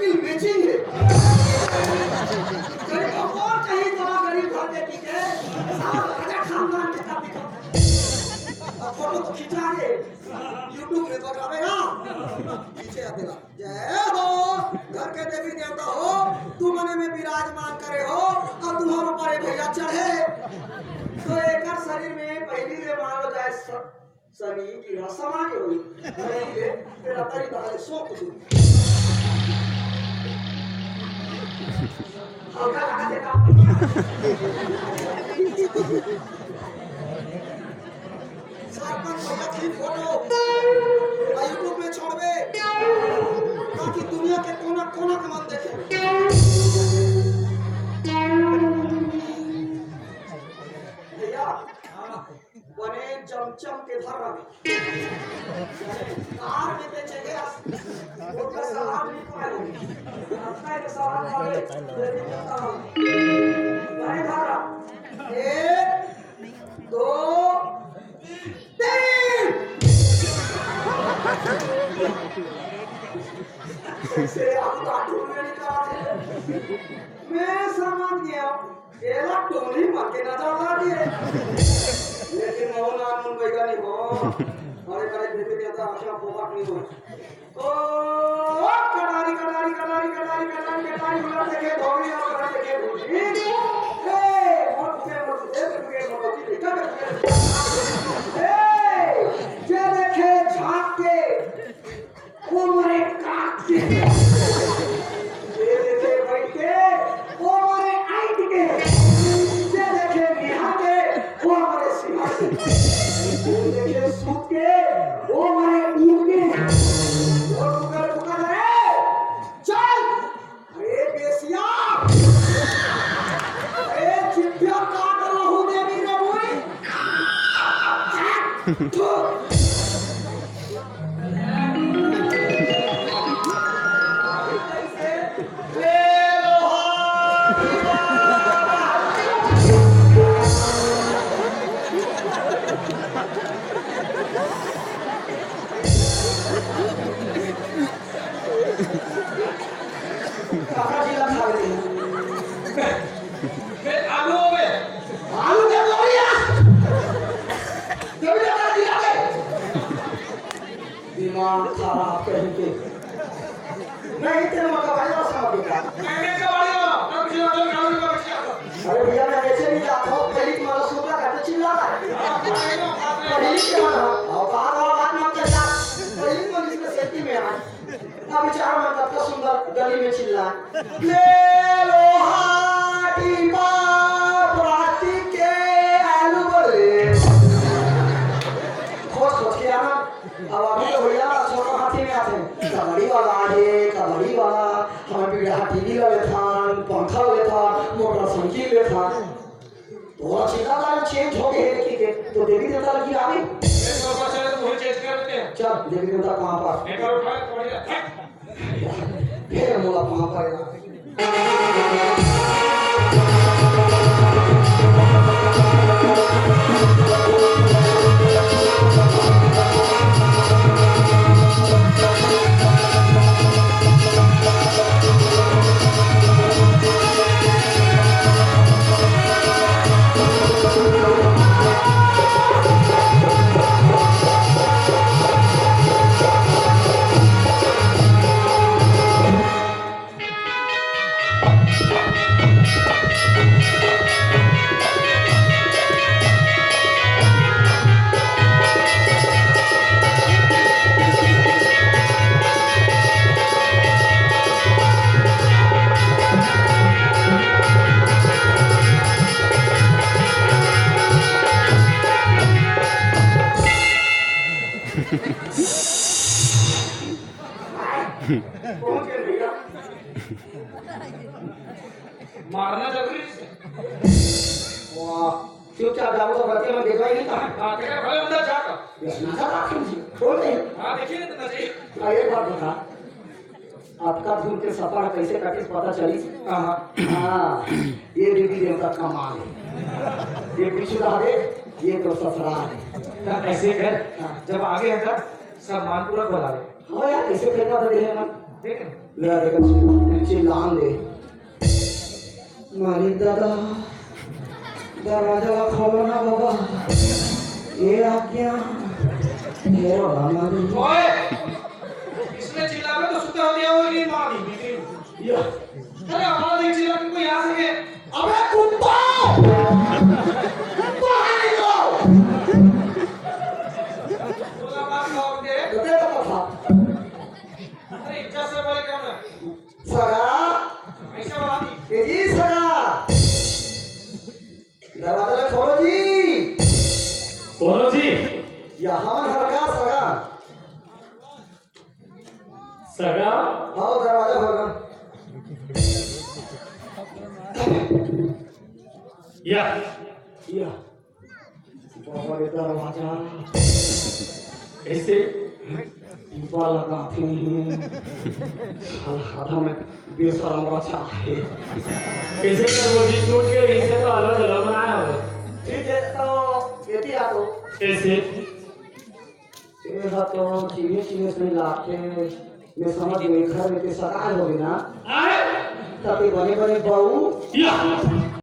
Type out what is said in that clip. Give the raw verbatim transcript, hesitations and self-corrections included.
बेचेंगे। गरीब को और कहीं तो गरीब घर के पीछे, साहब, राजा खानदान के साथ दिखा। अब फोटो तो खिंचा के YouTube में तो जावेगा। पीछे आ देगा। जय हो, घर के देवी देवता हो, तुमने में विराजमान करे हो, और तुम्हारे ऊपर ये भैया चढ़े, तो एकर शरीर में पहली ले मान लो जाए स-, सनी की रस समा के होई। नहीं रे, तेरा तरी तो है सो कुछ। हल्का लगा देता। सरपंच भैया की फोटो आ YouTube में छोड़बे, ताकि दुनिया के कोना कोना के मन देखे। भैया, बने चमचम के धर रहे। कार में बेचे गया, वो तो सवाल नहीं पाए। अपना एक सवाल करे, लेकिन नहीं धरा। एक, दो, तीन। से आप तो आठ रुपये निकाल रहे। मैं समझ गया, एला टोली मत के नजर आ दिए। लेकिन मोहन आनंद बैगा नहीं हो। अरे करे बेबे के तो आशा फोकट नहीं हो। ओ, कटारी, कटारी, कटारी, कटारी, कटारी, कटारी, उलट देखे धोबी और उलट देखे भूजी। ए, मोर फुके, मोर फुके, फुके, मोर फुके, फुके, फुके। ए, जे देखे झांक के, वो मरे काट के। जे देखे बैठ के, वो मरे आइट के। जे देखे निहार के, वो मरे सिहार के। जे देखे सूत के, वो मरे ऊँट के। वो टुकर टुकर है। चल, अरे बेसिया! अरे चिट्ठिया काट रहू देवी रे बुई! थू! ले लो हाथ! काका जी ला खा ले। बे, आलू में। आलू के बोरिया। जमीन लगा दिया बे। दिमाग खराब कहीं के। नहीं, तेरे मतलब भाई और समझ गया। मैं, मैं कबाड़ी वाला, मैं पिछले हफ्ते कालू का बच्चा था। अरे भैया, मैं ऐसे नहीं जाता हूँ, पहली तुम्हारा सूखा करके चिल्ला रहा है। हाँ, हाँ, हाँ, हाँ। पहली के मन, और बात वाला बात मत कर यार। पहली मन इसमें सेफ्टी में आ। अब बेचारा मन कतका सुंदर गली में चिल्ला, "ले लो हाटी बाप राती के आलू बड़े।" खोज खोज के आना। अब अभी तो भैया छोटा हाथी में आते हैं, "कबड्डी वाला आ गए, कबड्डी वाला, हमें बिगड़ा टीवी ला लेथन, पंखा लेथन, मोटरसाइकिल लेथन।" तोरा चिल्ला ला चेंज हो गए है कि के? तो देवी देवता लगी आ गई। एक बार चले तो वही चेंज कर देते हैं। चल, देवी देवता कहाँ पास? एक बार उठा, बढ़िया। फिर मोला पाँव पड़ेगा। पहुंच गए भैया। मारना जरूरी है। वाह, चुपचाप जाओ तो बच्चे में देखा ही नहीं कहाँ। हाँ, देखा, भले अंदर जाकर। ये ना था बात समझी, बोल नहीं। हाँ, देखिए ना, इतना चाहिए। हाँ, एक बात बता, अतका दूर के सफर कैसे कटिस पता चलिस? हाँ, हाँ। हाँ, ये देवी देवता कमाल है। ये पीछू रह गए, ये तो ससुराल है। तो ऐसे कर, हाँ। जब आगे है ना, सब मानपुरा को ला ले। हाँ यार, कैसे फेंका था देहे मन? ले, देख, चिल्लान दे। मालिक दादा, दरवाजा ला खोलो ना बाबा। ये आज्ञा। हे बाबा मालिक। ओए! इसने चिल्ला के तो सुता दिया होगा, ये मार दी। या। अरे, आवाज नहीं चिल्ला के कोई आ सके। अबे कुत्ता! बाहर निकलो! बोला, बात कहो दे। तो दे तो था। अरे, इज्जत से बोले, कम ना। सगा। ऐसा बात नहीं। ए जी सगा। दरवाजा ला खोलो जी। खोलो जी। या हमन हर का सगा। सगा? आओ, दरवाजा खोलो। या। या। बाबा रे दरवाजा। कैसे? टीपा लगाथे नहीं। साला आधा में बेशरम बच्चा है। कैसे करबो जी? टूट के इसे तो अलग अलग बनाया हो। ठीक है, तो ये भी आ तो। कैसे? ये हा तो चीनी चीनी से नहीं लाके, मैं समझ गई, घर में के सगाई होगी ना। आए? तब ये बने बने बहू। या।